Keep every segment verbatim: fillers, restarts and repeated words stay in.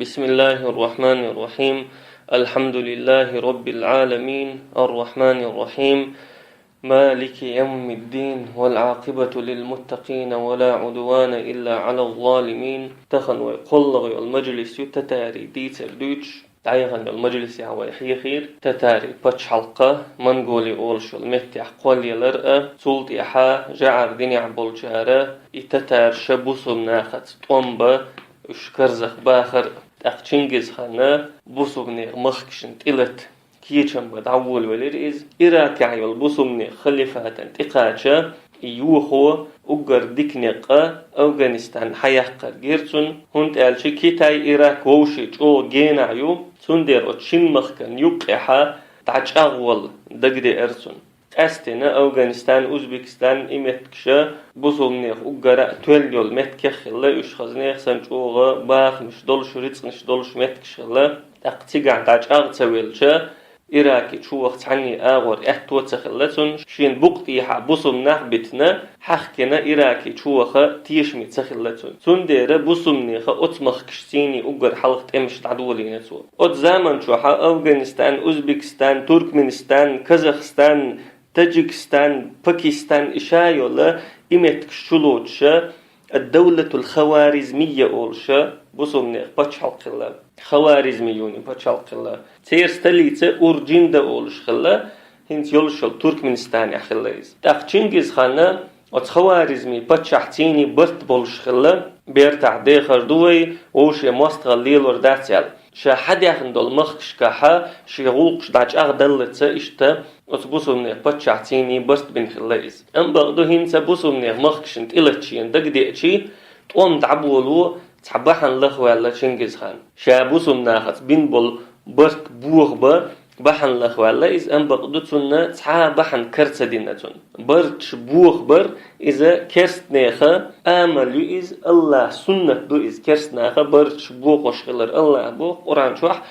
بسم الله الرحمن الرحيم. الحمد لله رب العالمين. الرحمن الرحيم. مالك يوم الدين. والعاقبة للمتقين. ولا عدوان إلا على الظالمين. Тахан вай кхоалагӀа йола мажлис ю татарий дийцар дуьйцуш. ДӀаяханчу мажлисехь вай хьехира татарий пачхьалкх, Монголия олуш йолу меттехь кхоллаялар а, цул тӀаьхьа жӀар динехь болчара и татарша бусулба нахаца тӀом бан уьш карзах бахар а. ТӀаккха Чингизхана бусулба нехан махкашна тӀелата кечам бан дӀаволавелира иза. Иракехь йолу бусулба нехан халифатана тӀекхача, и йохо уггар дика некъ Афганистан хьаяккхар гира цунна, хӀунда аьлча Китай, Ирак вовшийн чӀогӀа генахь ю, цундела оцу шина махкана юккъехьа дӀачӀагӀвала дагадеара цунна. Къаьсттина Афганистан, Узбекистан и меттигаш бусулба нехан уггар а тоьлла йолу меттигех хилла, уьш хаза нехан санна чӀогӀа бахамаш долуш, рицкъанаш долуш меттигаш хилла. ТӀаккха цигахь дӀачӀагӀ ца велча, Иракехь чу ваха цхьанний агӀор аьтто ца хилла цунна, шена букъа тӀехьа бусулба нах битина, хьаьхкина Иракехь чу ваха тешаме ца хилла цунна. Цундела бусулба нехан оцу махкашций уггар хьалха тӀемаш дӀадолийна цо. Оцу заман чохь Афганистан, Узбекистан, Туркменистан, Казахстан, Таджикистан, Пакистан, и ша йолу и меттигаш чулоцуша, ад-Давлатул Хаваризмийя олуша бусулба нехан пачхьалкх хилла. Хаваризмиюний пачхьалкх хилла. Церан столица Урджинда олуш хилла, хӀинца йолуш йолу Туркменистанехь хилла иза. ТӀаккха Чингизхана оцу Хаваризмий паччахьций барт болуш хилла, бертахь дехар ду вай, вовшийн мостагӀалла лелор дац аьлла. Ша хьадаьхна долу махкашкахьа шен гӀуллакхаш дӀачӀагӀдаллалц иштта оцу бусулба нехан паччахьций барт бина хилла иза. Амма бакъду, хӀинца бусулба нехан махкашна тӀелата шена дагадеача, тӀом дӀаболо цхьа бахьана лахваьлла Чингизхан. Ша бусулба нахаца бина болу барт бохабан бахьана лахваьлла иза, амма бакъду, цунна цхьа а бахьана кара ца дина цунна. Барташ бохабар иза керста нехан амал ю иза, АллахӀан суннат ду иза, керста наха барташ бохош хилар. АллахӀа боху Къуръан чохь: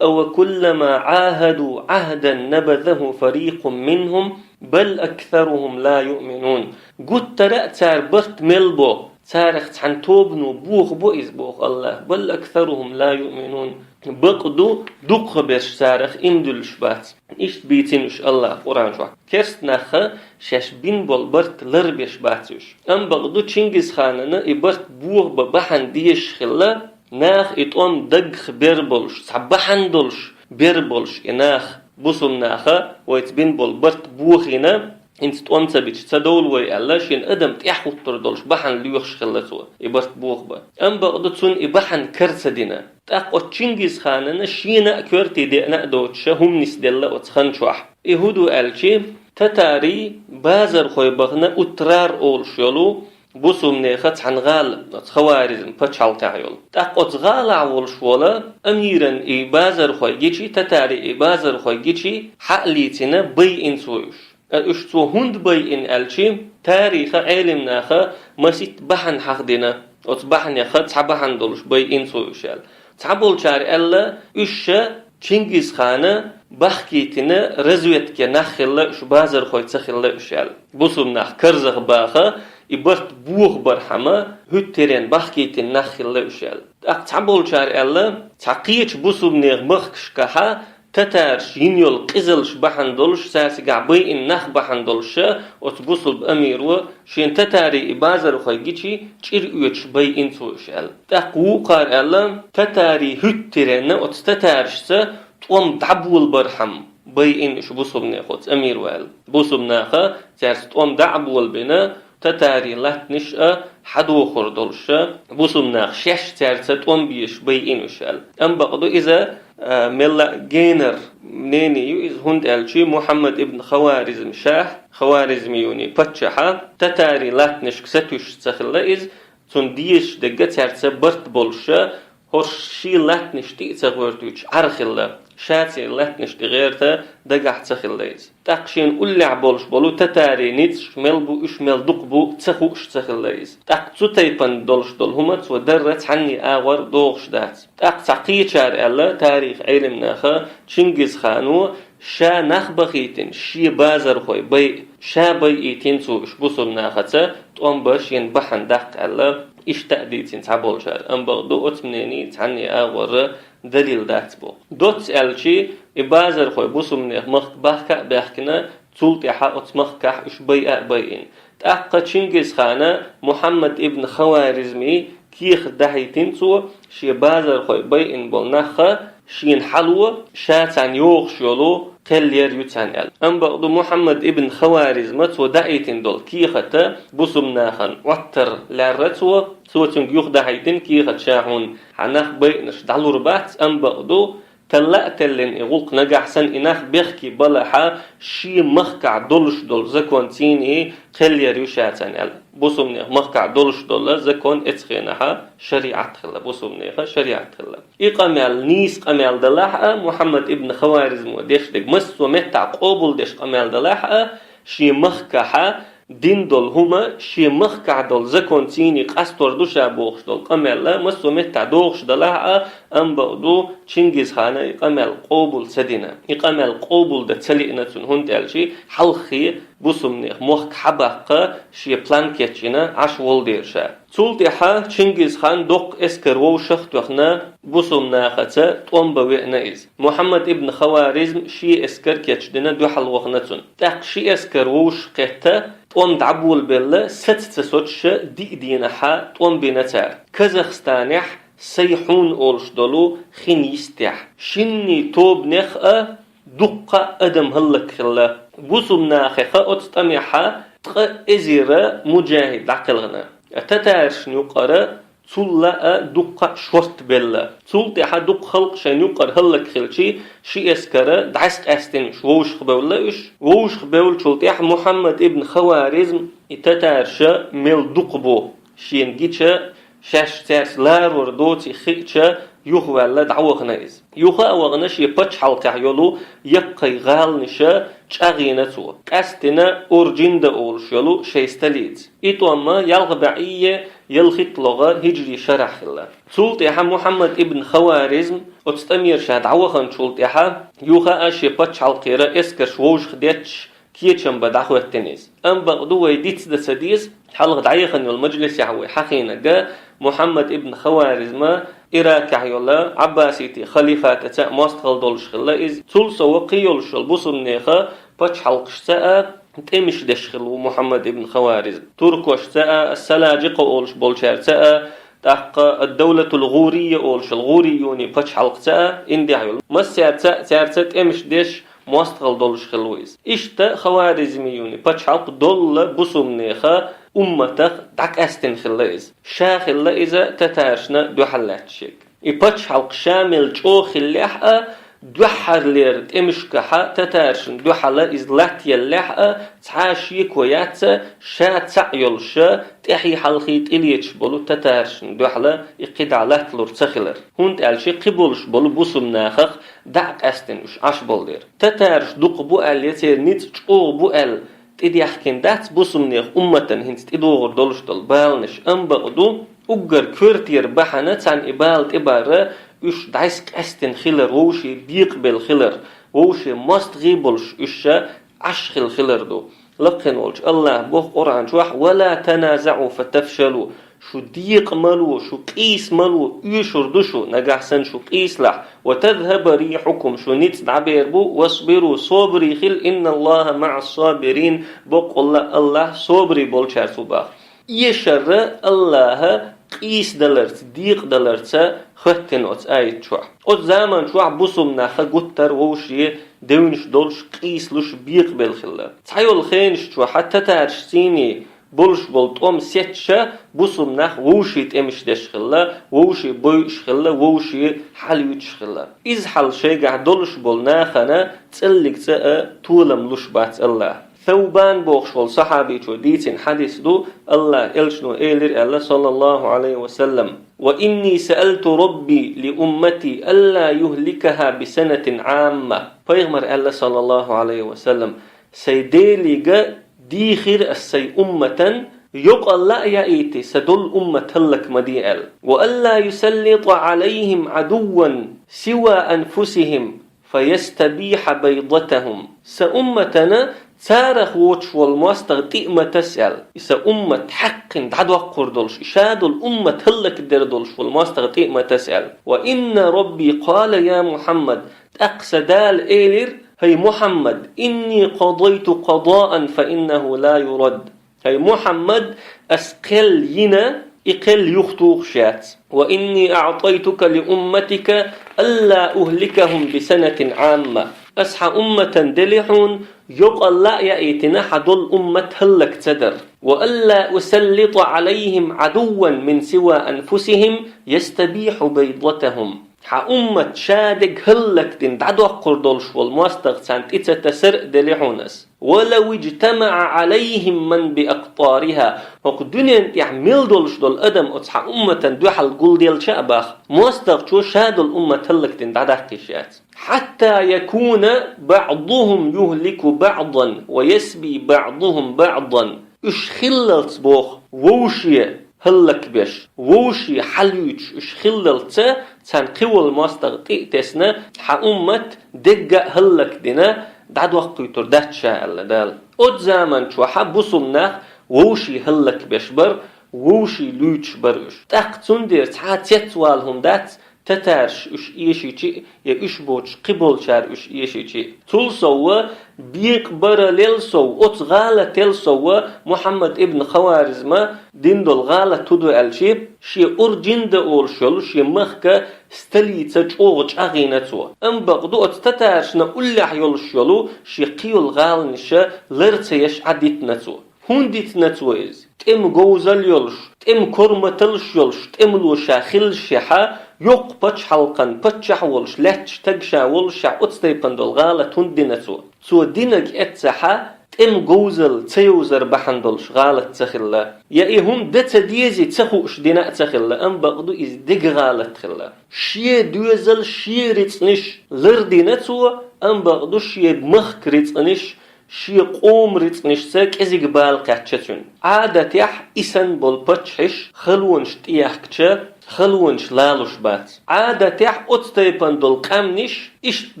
«أوكلما عاهدوا عهدا نبذه فريق منهم بل أكثرهم لا يؤمنون». Гуттара а цара барт мел бо, царах цхьана тобано бохабо иза, боху АллахӀа. «بل أكثرهم لا يؤمنون». Бакъду, дукхахберш царах иман дуьллуш бац. Иштта бийцина уьш АллахӀа Къуръан чохь. Керста наха шаьш бина болу барт ларбеш бац уьш. Амма бакъду, Чингизханана и барт бохабан бахьана дезаш хилла, наха и тӀом даггах бер болуш, цхьа бахьана долуш бер болуш и нах, бусулба наха вайца бина болу барт бохийна, хӀинца тӀом ца бича ца довла вай аьлла, шен адам тӀаьхьахӀуттур долуш бахьана лоьхуш хилла цо и барт бохабан. Амма бакъду, цунна и бахьана кара ца дина. ТӀаккха оцу Чингизханана шена а коьрте деана а доцуша хӀума нисделла оцу хан чохь. И хӀун ду аьлча, татарий базархой бахана Утрар олуш йолу бусулба нехан цхьана гӀала, оцу Хаваризм пачхьалкхехь йолу. ТӀаккха оцу гӀалахь волуш волу амиран и базархой гичи, татарий и базархой гичи, хьа а лийцина, байъина цо уьш. Уьш цо хӀунда байъина аьлча, тарихан Ӏелам наха маситта бахьана хьахдина, оцу бахьанеха цхьа бахьана долуш байъина цо уьш аьлла. Цхьаболчара аьлла, уьш ша Чингизхана бахкийтина разведке нах хилла уьш, базархой ца хилла уьш аьлла. Бусулба нах карзах баха, и барт бохабархьама, хӀуьттаренна бахкийтина нах хилла уьш аьлла. ТӀаккха цхьаболчара аьлла, цхьа кхечу бусулба нехан махкашкахьа татарша йина йолу къизалш бахьана долуш, цаьрцигахь байъина нах бахьана долуша, оцу бусулба амиро шен татарий и базархой гичи чӀир оьцуш байъина цо уьш аьлла. ТӀаккха вукхара аьлла, татарий хӀуьттаренна оцу татаршца тӀом дӀаболабархьама байъина уьш бусулба неха оцу амиро аьлла. Бусулба наха цаьрца тӀом дӀа а болабина, татарий латтанаш а хьадохур долуша, бусулба наха шаьш цаьрца тӀом безаш байъина уьш аьлла. Амма бакъду, иза, а, мелла а генара мнение ю иза, хӀунда аьлча Мухьаммад ибн Хаваризм шах, Хаваризмиюний паччахьа, татарий латтанашка сатуьйсуш ца хилла иза, цунна дезаш дерг цаьрца барт болуша, хӀорш шен латтанаш тӀе а ца гӀоьртуьйтуш Ӏар хилла, ша церан латтанаш тӀе гӀерта дагахь ца хилла иза. ТӀаккха шена уллехь болуш болу татарий ницкъаш мел бу, уьш мел дукха бу ца хууш ца хилла иза. ТӀаккха цу тайпана долуш долу хӀума цо дарра цхьанний агӀор догӀуш дац. ТӀаккха цхьа кхечара аьлла, тарихан Ӏелам наха, Чингизхано ша нах бахийтина, шен базархой байъа, ша байъийтина цо уьш бусулба нахаца тӀом бан шена бахьана даккха аьлла, Иштта а дийцина цхьаболчара, амма бакъду оцу мнений цхьанне агӀор далил дац боху. Доцца аьлчи, и базархой бусумнех махка бахка а баьхкина, цул тӀаьхьа оцу махкахь уьш байа а байина. ТӀаккха Чингисхана Мухьаммад ибн Хаваризми кехат дӀахьийтина цо, шен базархой байина болу нахха шена хьало, ша царна йогӀуш йолу кхел ер ю царна аьлла. Амма бакъду Мухьаммад ибн Хаваризма цо даийтина долу кехата бусум нахана Ӏоттар лаьрра цо. Цо цуьнга юха дӀахьийтина кехат ша хьуна хьан нах байинарш дӀалур бац, амма бакъду, талла а теллина и гӀуллакх нагахь санна и нах бехке балахьа, шен махкахь долуш долу закон цийний кхел ер ю ша царна аьлла. Бусумнех махкахь долуш долу закон эцу хенахьа шариӀат хилла, бусумнеха шариӀат хилла. И къамел нийса къамел далахь а, Мухьаммад ибн Хаваризмо деш дерг массо а меттахь къобалдеш къамел далахь а, шен махкахьа дин долу хӀума, шен махкахь долу закон цийний къастор ду ша бохуш долу къамелла массо а меттахь дохуш далахь а, амма бакъду Чингисхана и къамел къобал ца дина. И къамел къобал дан ца лиъна цунна, хӀунда аьлчи хьалххе бусумнех мохк хьабаккха шен план кечйина Ӏаш волу дера ша. Цул тӀаьхьа Чингисхан доккха эскар вовшах а тоьхна, бусум нахаца тӀом бан веана иза. Мухьаммад ибн Хаваризм шен эскар кечдина дуьхьал вахана цунна. ТӀаккха ши эскар вовшах кхетта, тӀом дӀаболабелла, саца ца соцуша диъ дийнахьа тӀом бина цара. Казахстанехь Сайхьун олуш долу хин йистехь. Шинний тобанех а дуккха а адам хӀаллакьхилла. Бусум нахеха оцу тӀамехьа ткъа эзира муджахид дӀакхелхина. Татаршна юкъара цулла а дуккха а шорта белла. Цул тӀаьхьа дуккха халкъ шайна юкъара хӀаллакьхилчи, ши эскара дӀасакъаьстина уьш, вовшахбевлла уьш. Вовшахбевллачул тӀаьхьа Мухьаммад ибн Хаваризм и татарша мел дукха бу шена гича, шаьш цаьрца ларор доций хиъча, юхаваьлла дӀавахана иза. Юха а вахана шен пачхьалкхехь йолу яккхий гӀаланаша чӀагӀйина цо. Къаьстина Орджинда олуш йолу шайн столица. И тӀом ялх бӀе ялхитталгӀа хӀиджри шарахь хилла. Цул тӀаьхьа Мухьаммад ибн Хаваризм оцу тӀамера ша дӀаваханчул тӀаьхьа, юха а шен пачхьалкхера эскарш вовшахдетташ, кечам бан дӀахӀоьттина иза. Амма бакъду вай дицдан ца деза, хьалха дӀаяхана йолу мажлисехь вай хьахийнарг, Мухьаммад ибн Хаваризма Иракехь йолу Ӏаббаситийн халифатаца а мостагӀалла долуш хилла иза. Цул сов кхин йолуш йолу бусумнеха пачхьалкхашца а тӀемаш деш хилла ву Мухьаммад ибн Хаваризм. Туркошца а, ас-Саладжикъа олуш болчаьрца а, тӀаккха ад-Давлатул ГӀурийя олуш йолу гӀурийюний пачхьалкхца а, индехь йолу массаьрца а цаьрца тӀемаш деш, мостагӀалла долуш хилла ву иза. Иштта Хаваризмиюний пачхьалкх доллу бусумнеха умматах дӀакъаьстина хилла иза. Ша хилла иза татаршна дуьхьал лаьтташ ерг. И пачхьалкх ша мел чӀогӀа хиллехь а, дуьххьарлера тӀемашкахьа татаршна дуьхьала иза латтаеллехь а, цхьа шеко яц ша цхьаъ йолуша, тӀаьхьий-хьалхий тӀелеташ болу татаршна дуьхьала и кхидӀа латталур ца хилар. ХӀунда аьлча кхиболуш болу бусумнахах дӀа а къаьстина уьш Ӏаш болу дера. Татараш дукха бу аьлла, я церан ницкъ чӀогӀа бу аьлла, тӀедехкина дац бусумнех умматан хӀинца тӀедогӀур долуш долу баланаш, амма бакъду, уггар коьртера бахьана царна и бала тӀебарра уьш дӀасакъаьстина хилар, вовший бекъабелла хилар, вовший мостагӀий болуш уьш ша Ӏаш хилла хилар ду. Лакхина волчу АллахӀа боху Къуръан чохь: «Ва ла таназаӀу фатафшалу». Шу декъа ма ло, шу къийса ма ло, оьшур ду шу, нагахь санна шу къийсалахь. «Ва тазхаба рихьукум», шу ницкъ дӀабер бу, «васбиру», собаре хила, «инналлахӀа маӀас-сабирин», боккъалла АллахӀ собаре болчаьрца ву боху. Эшарра АллахӀа къийсадаларца, декъадаларца хӀоьттина оцу аят чохь. Оцу заман чохь бусум нах гуттар а вовшийн девнаш долуш, къийсалуш, бекъабелла хилла. Цхьайолу хенаш чохь татаршций болуш болу тӀом сецча, бусум нах вовшийн тӀемаш деш хилла, вовшийн бойуш хилла, вовшийн хьал юьтуш хилла. Иза хьал шайгахь долуш болу нахана цӀаллиг цӀа а толам луш бац АллахӀа. Саубан бохуш волу сахьабичо дийцина хьадис ду, АллахӀан элчано элира аьлла, саллаллахӀу Ӏалайхи ва саллам: «Ва инни саалту Рабби ли уммати алла юхликаха би санатин Ӏамма». Пайхамар аьлла, саллаллахӀу Ӏалайхи ва саллам: «Сайн Делига дийхира ас сайн умматан, йокъалла а яийти, сан долу уммат хӀаллак ма де аьлла. Ва алла юсаллита Ӏалайхим Ӏадувван сива анфусихим, фа ястабихьа байдатахум». Сан умматана Царах воцуш волу мостагӀа тӀе а ма таса аьлла, и сан уммат хьаькхна дӀадоккхур долуш, и ша долу уммат хӀаллакдер долуш волу мостагӀа тӀе а ма таса аьлла. «Ва инна Рабби къала, я Мухьаммад», тӀаккха сан Дала элира: «ХӀай Мухьаммад, инни къадайту къадаан, фа иннаху ла юрад». ХӀай Мухьаммад, ас кхел йина, и кхел юхатухуш яц. «Ва инни аътайтука ли умматика алла ухликахум би санатин Ӏамма». Ас хьан умматан дели хьуна, йокъалла а яийтина хьан долу уммат хӀаллак ца дар. «Ва алла усаллита Ӏалайхим Ӏадувван мин сива анфусихим ястабихьу байдатахум». Хьан уммат ша дерг хӀаллакдина дӀадоккхур долуш волу мостагӀа царна тӀе ца тасар а дели хьуна ас. «Ва лав иджтамаӀа Ӏалайхим ман би акътариха». ХӀокху дуьнен тӀехь мел долуш долу адам оцу хьан умматан дуьхьал гулделча а баха, мостагӀчо ша долу уммат хӀаллакдина дӀадаккха йиш яц. «Хьатта якуна баъдухум юхлику баъдан ва ясби баъдухум баъдан». Уьш хиллалц боху, вовше хӀаллакбеш, вовше хьалуьйтуш уьш хиллалца, царна кхин волу мостагӀа тӀе а тесна, хьан уммат дегга а хӀаллакдина, дӀадоккхуьйтур дац ша, аьлла Дала. Оцу заман чохь а бусулба нах вовше хӀаллакбеш бара, вовше луьйтуш бара уьш. ТӀаккха цундела цхьа а цецвала хӀума дац, татараш уьш эшичи а, я уьш боцуш кхиболчара уьш эшичи а. Цул сов, бекъабаралел сов, оцу гӀалател сов Мухьаммад ибн Хаваризма дина долу гӀалат хӀун ду аьлчи, шен Урджинда олуш йолу шен махка столица чӀогӀа чӀагӀйина цо. Амма бакъду оцу татарашна уллехь йолуш йолу шен кхин йолу гӀаланаш лар ца еш Ӏадитина цо. ХӀунда дитина цо иза? ТӀеман говзалла йолуш, тӀеман корматаллаш йолуш, тӀемало ша хиллашехьа, йоккха пачхьалкхан паччахь волуш, лаьтташ таг ша волушехь, оцу тайпана долу гӀалат хӀунда дина цо? Цо динарг эццахьа, тӀеман говзалла ца йовзар бахьана долуш гӀалат ца хилла. Я и хӀума дан ца дезий ца хууш дина а ца хилла, амма бакъду иза деган гӀалат хилла. Шен доьзал шен рицкъанаш лардина цо, амма бакъду шен махка рицкъанаш, шен къоман рицкъанашца кӀезиг бала кхаьчна цуьнан. Ӏадатехь и санна болу паччахьаш халонаш тӀеяхкача, халонаш лалуш бац. Ӏадатехь оцу тайпана долу къаьмнаш, иштта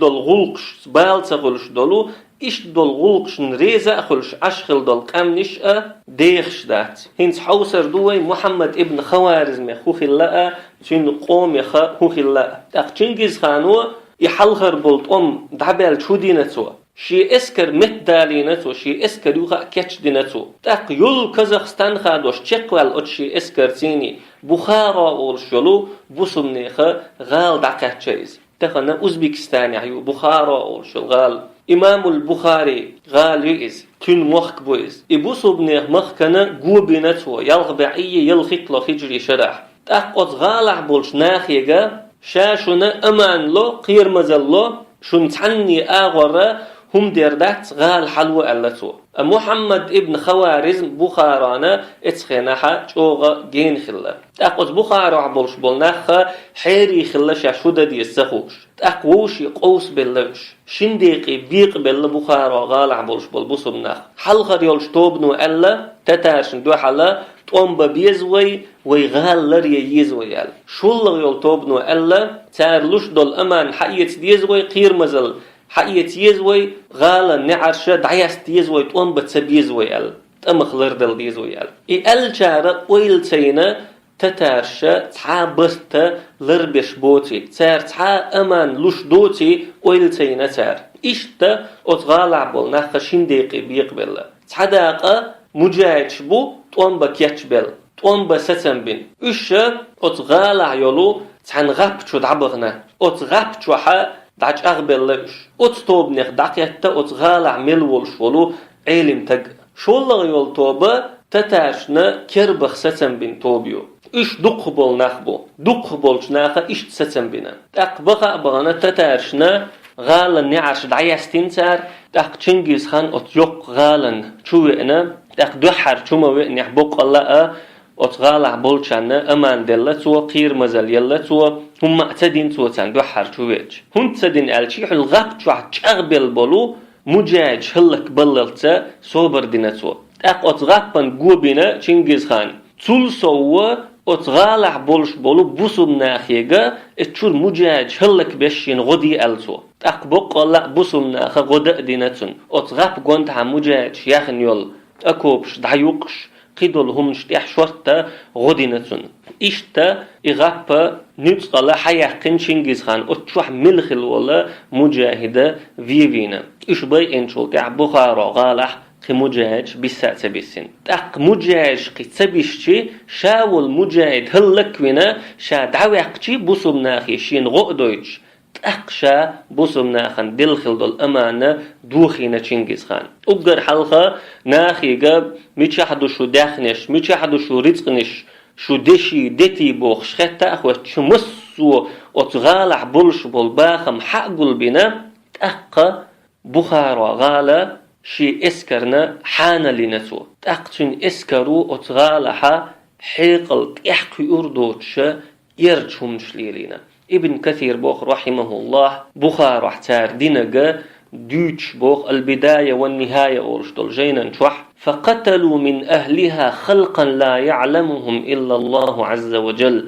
долу гӀуллакхашца бала ца хуьлуш долу, иштта долу гӀуллакхашна реза а хуьлуш Ӏаш хилла долу къаьмнаш а дехаш дац. ХӀинца хьовсур ду вай Мухьаммад ибн Хаваризмех хӀун хилла а, цуьнан къомех хӀун хилла а. ТӀаккха Чингизхано и хьалхара болу тӀом дӀабаьлча хӀун дина цо? Шен эскар меттадалийна цо, шен эскар юха а кечдина цо. ТӀаккха йолу Казахстан хадош чекхваьлла оцу шен эскарций, Бухаро олуш йолу бусулбанеха гӀала дӀакхаьчча иза. Тахана Узбекистанехь ю Бухаро олуш йолу гӀала. Имамул Бухари гӀала ю иза, цуьнан мохк бу иза. И бусулбанех махкана го бина цо, ялх бӀе ялхиттло хиджри шарахь. ТӀаккха оцу гӀалахь болчу нахега, ша шуна аман ло, кхерамазалла ло, шуна цхьанне агӀор хӀума дер дац, гӀала хьало аьлла цо. А Мухьаммад ибн Хаваризм Бухарана эцу хенахьа чӀогӀа гена хилла. ТӀаккха оцу Бухарохь болуш болу нахха хьерий хилла шаьш хӀун дан деза ца хууш. ТӀаккха вовшийн къовсабелла уьш. Шин декъе бекъабелла Бухаро гӀалахь болуш болу бусулба нах. Хьалхара йолчу тобано аьлла, татаршна дуьхьала, тӀом бан беза вай, вай гӀала ларъян еза вай аьлла. ШоллагӀа йолу тобано аьлла, цара луш долу аман хьаэца деза вай, кхерамазалла хьаэца еза вай, гӀалан неӀарша дӀаяста еза вай, тӀом бан ца беза вай аьлла. ТӀамах лардала деза вай аьлла. И аьллачара ойла ца йина, татарша цхьа а барт ларбеш боций, цара цхьа а аман луш доций, ойла ца йина цара. Иштта оцу гӀалахь болу нахха шин декъе бекъабелла. Цхьа дакъа муджахидаш бу тӀом бан кечбелла, тӀом бан сацам бина. Уьш оцу гӀалахь йолу цхьана гӀап чу дӀабахана. Оцу гӀап чохьа дӀачӀагӀбелла уьш. Оцу тобанех дӀакхетта оцу гӀалахь мел волуш волу Ӏелим таг. ШоллагӀа йолу тоба татаршна кербах сацам бина тоба ю. Уьш дукхах болу нах бу. Дукхах болчу наха иштта сацам бина. ТӀаккха баха а бахана татаршна гӀалан неӀарш дӀаяьстина цара, тӀаккха Чингизхан оцу йоккха гӀалан чу веана, тӀаккха дуьххьара чу ма веанехь боккъалла а, оцу гӀалахь болчарна аман делла цо, кхерамазалла елла цо, хӀумма а ца дина цо царна дуьххьара чу веача. ХӀунда ца дина аьлча, хьуьлла гӀап чохь чӀагӀбелла болу муджахидаш хӀаллакбаллалца собар дина цо. ТӀаккха оцу гӀаппана го бина Чингизхан. Цул сов Оцу гӀалахь болуш болу бусулба нахега, эцу чуьра муджахӀидаш хӀаллакбеш шена гӀо де аьлла цо. ТӀаккха боккъалла а бусулба наха гӀо дан а дина цунна. Оцу гӀап гонтахьа муджахӀидаш яьхна йолу окопаш дӀаюккъуш, кхидолу хӀуманаш тӀехь шортта гӀо дина цунна. Иштта и гӀап нуьцкъала хьаяьккхина Чингизхан, оцу чохь мила хилла волу муджахӀид вевийна. Уьш байинчул тӀаьхьа Бухаро гӀалахь кхин муджахӀидаш бисса а ца биссина. ТӀаккха муджахӀидаш кхин ца бисчи, ша волу муджахӀид хӀаллаквина, ша дӀаваьккхичи бусулба нахе шена гӀо а дойтуш, тӀаккха ша бусулба нахана делла хилла долу амана дохийна Чингизхан. Уггар хьалха нахега мичахь ду шу даьхнеш, мичахь ду шу рицкъанаш, шу деши, дети бохуш хетта а хоьттуш, массо оцу гӀалахь болуш болу бахам хьа а гулбина, тӀаккха Бухаро гӀала шен эскарна хьанал йина цо. ТӀаккха цуьнан эскаро оцу гӀалахьа хьекъал тӀехь кхуьур доцуша, эрча хӀуманаш лелийна. Ибн Касир боху, рахьимахуллахь, Бухарохь цара динага дуьйцуш боху, Ал-Бидая ва Нихая олуш долу жайнан чохь: «Факаталу мин ахлиха халкан ла яъламухум иллаллаху азза ва джал».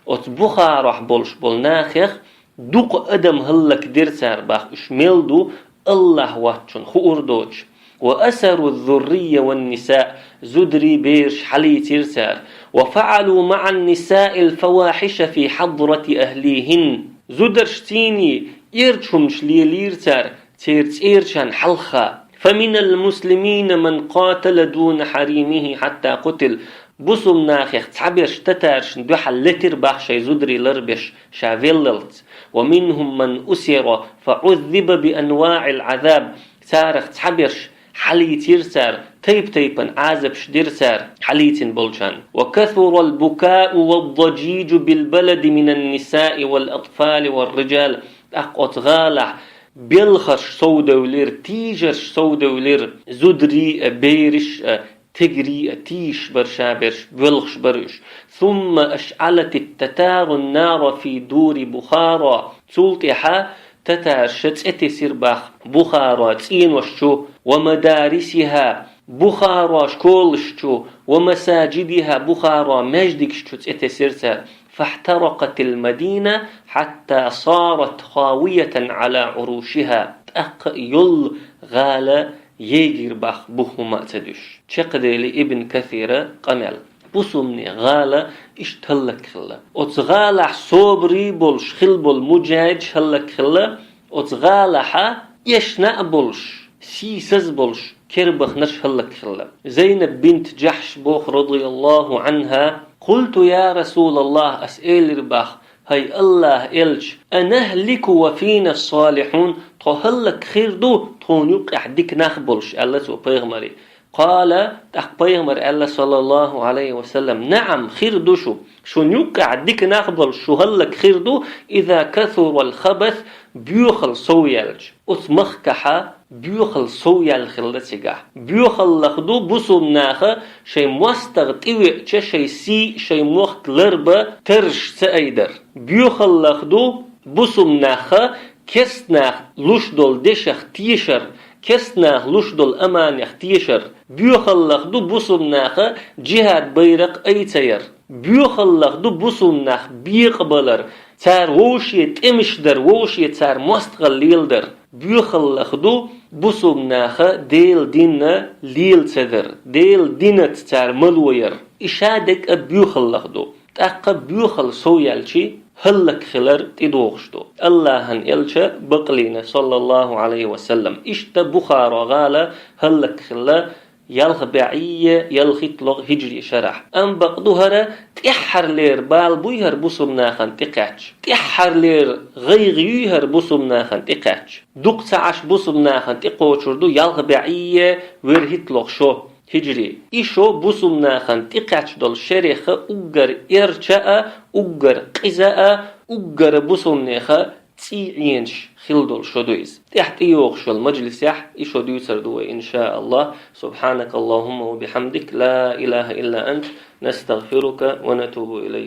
Оцу Бухарохь болуш болу нахех дукха адам хӀаллакдира цара бах, уьш мел ду, Аллахь воцчунна хуур доцуш. «Ва асару зуррия ван ниса», зударий, бераш хьалийцира цара. «Ва фаалу маан нисаил фавахиша фи хьадрати ахлихин». Зударшций эрча хӀуманаш лелийра цара, церан цӀерачарна хьалха. «Фа минал муслимина ман катала дуна хьаримихи хьатта кутил». Бусулба нахех цхьаберш татаршна дуьхьал летира бах шайн зударий ларбеш, ша веллалц. «Ва минхум ман усира фа уззиба би анваил азаб». Царах цхьаберш хьалийцира цара, тайп-тайпана Ӏазапаш дира цара хьалийцина болчарна. «Ва касурал букау ва даджиджу бил балади минан нисаи вал атфали вар риджал». ТӀаккха оцу гӀалахь белхарш совдевлира, тийжарш совдевлира, зударий а, бераш а, тегрий а тийжаш бара шаберш, воьлхуш бара уьш. «Сумма ашъалатит татарун нара фи дури Бухара». Цул тӀаьхьа татарша цӀе тесира бах Бухара цӀенош чу, «ва мадарисиха», Бухара школаш чу, «ва масаджидиха», Бухара маьждигаш чу цӀе тесира цара. «Фахтаракатил мадина хьатта сарат хавиятан ала урушиха». ТӀаккха йолу гӀала егира бах, бух хӀума а ца дуьсуш. Чекхдели Ибн Касира къамел. Бусулбанийн гӀала иштта хӀаллакхилла. Оцу гӀалахь собаре болуш хилла болу муджахӀидаш хӀаллакхилла, оцу гӀалахьа эшна а болуш, сийсаз а болуш, кербахнарш хӀаллакхилла. Зайнаб бинт Джахьш боху, радияллаху анхьа: «Къулту, я Расулаллах», ас элира бах, «ХӀай Аллахьан элча, анахлику ва фина салихьун, тхо хӀаллакхир ду, тхуна юккъехь дика нах болуш», аьлла цо пайхамаре. Къала, тӀаккха пайхамар аьлла, саллаллаху алейхи ва саллам: «Наам, хир ду шу. Шуна юккъехь дика нах болуш шу хӀаллакхир ду, иза касурал хабас, боьхал сов яьлча». Оцу махкахьа боьхал сов яьлла хилла цигахь. Боьхаллах ду бусулба наха шайн мостагӀа тӀевеача, шайн сий, шайн мохк ларба тарраш ца айдар. Боьхаллах ду бусулба наха керстанах луш долу дешах тешар, керстанах луш долу аманех тешар. Боьхаллах ду бусулба наха джихад байракх айца яр. Боьхаллах ду бусулба нах бекъабалар, цара вовше тӀемаш дар, вовше цара мостагӀалла леладар. Боьхаллах ду бусулба наха Делан динна лела ца дар, Делан динаца цара мало яр. И шадерг а боьхаллах ду. ТӀаккха боьхал сов яьлчи, хӀаллакхилар тӀедогӀуш ду. Аллахьан элча бакълийна, саллаллаху алейхи ва саллам. Иштта Бухара гӀала хӀаллакхилла, ялх бӀе ялхитталгӀа хиджри шарахь. Амма бакъ ду хӀара, тӀаьххьарлера бала буй хӀара бусулба нахана тӀекхаьчча? ТӀаьххьарлера гӀайгӀа юй хӀара бусулба нахана тӀекхаьчча? Дукха ца Ӏаш бусулба нахана тӀекхочур ду ялх бӀе верхӀитталгӀа шо хиджри. И шо бусулба нахана тӀекхаьчна долу шерех уггар эрча а, уггар къиза а, уггара бусулба неха цӀий Ӏенаш хилла долу шо ду иза. ТӀехь тӀейогӀуш йолу мажлисехь и шо дуьйцур ду вай, иншааллах. Субхьанакаллахумма ва бихьамдик, ла илаха илла ант, настагъфирука ва натубу илайк.